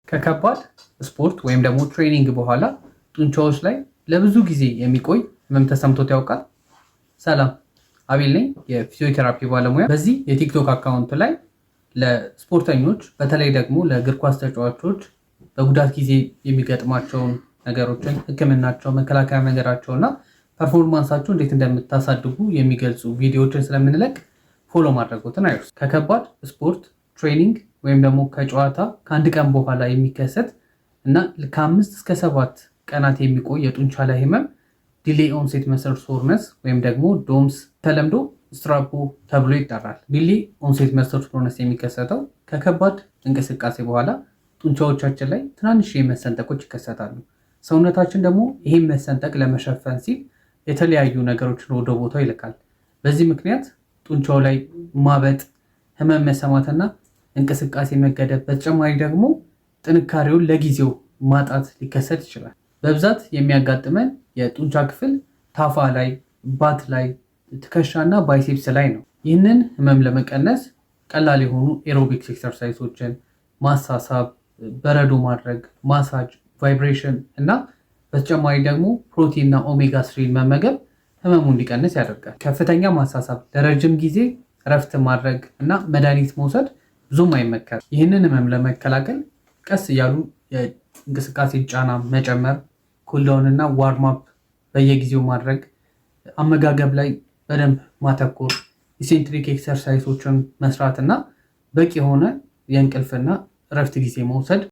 ከከባድ ስፖርት ወይም ደግሞ training በኋላ ጡንቻዎች ላይ ለብዙ ጊዜ የሚቆይ ህመም ተሰምቶት ያውቃል? ሰላም፣ አቤል ነኝ፣ የፊዚዮቴራፒ ባለሙያ። በዚህ የቲክቶክ account ላይ ለስፖርተኞች፣ በተለይ ደግሞ ለእግር ኳስ ተጫዋቾች በጉዳት ጊዜ የሚገጥማቸውን ነገሮችን፣ ህክምናቸው፣ መከላከያ መንገዳቸው እና performance ኣቸው እንዴት እንደምታሳድጉ የሚገልጹ ቪዲዮዎችን ስለምንለቅ follow ማድረጎትን አይርሱ። ከከባድ ስፖርት training ወይም ደግሞ ከጨዋታ ከአንድ ቀን በኋላ የሚከሰት እና ከ5 እስከ 7 ቀናት የሚቆይ የጡንቻ ላይ ህመም delayed onset muscle soreness ወይም ደግሞ DOMS፣ ተለምዶ ስትራፖ ተብሎ ይጠራል። Delayed onset muscle soreness የሚከሰተው ከከባድ እንቅስቃሴ በኋላ ጡንቻዎቻችን ላይ ትናንሽ መሰንጠቆች ይከሰታሉ። ሰውነታችን ደግሞ ይህን መሰንጠቅ ለመሸፈን ሲል የተለያዩ ነገሮችን ወደ ቦታው ይልካል። በዚህ ምክንያት ጡንቻው ላይ ማበጥ፣ ህመም መሰማትና እንቅስቃሴ መገደብ፣ በተጨማሪ ደግሞ ጥንካሬውን ለጊዜው ማጣት ሊከሰት ይችላል። በብዛት የሚያጋጥመን የጡንቻ ክፍል ታፋ ላይ፣ ባት ላይ፣ ትከሻ እና biceps ላይ ነው። ይህንን ህመም ለመቀነስ ቀላል የሆኑ aerobics exercise ኦችን፣ ማሳሳብ፣ በረዶ ማድረግ፣ massage፣ vibration እና በተጨማሪ ደግሞ ፕሮቲን እና omega 3 መመገብ ህመሙ እንዲቀንስ ያደርጋል። ከፍተኛ ማሳሳብ፣ ለረጅም ጊዜ እረፍት ማድረግ እና መድኃኒት መውሰድ ብዙም አይመከርም። ይህንን ህመም ለመከላከል ቀስ እያሉ የእንቅስቃሴ ጫና መጨመር፣ cool down እና warm up በየጊዜው ማድረግ፣ አመጋገብ ላይ በደንብ ማተኮር፣ eccentric exercise ኦችን መስራት እና በቂ የሆነ የእንቅልፍና እረፍት ጊዜ መውሰድ።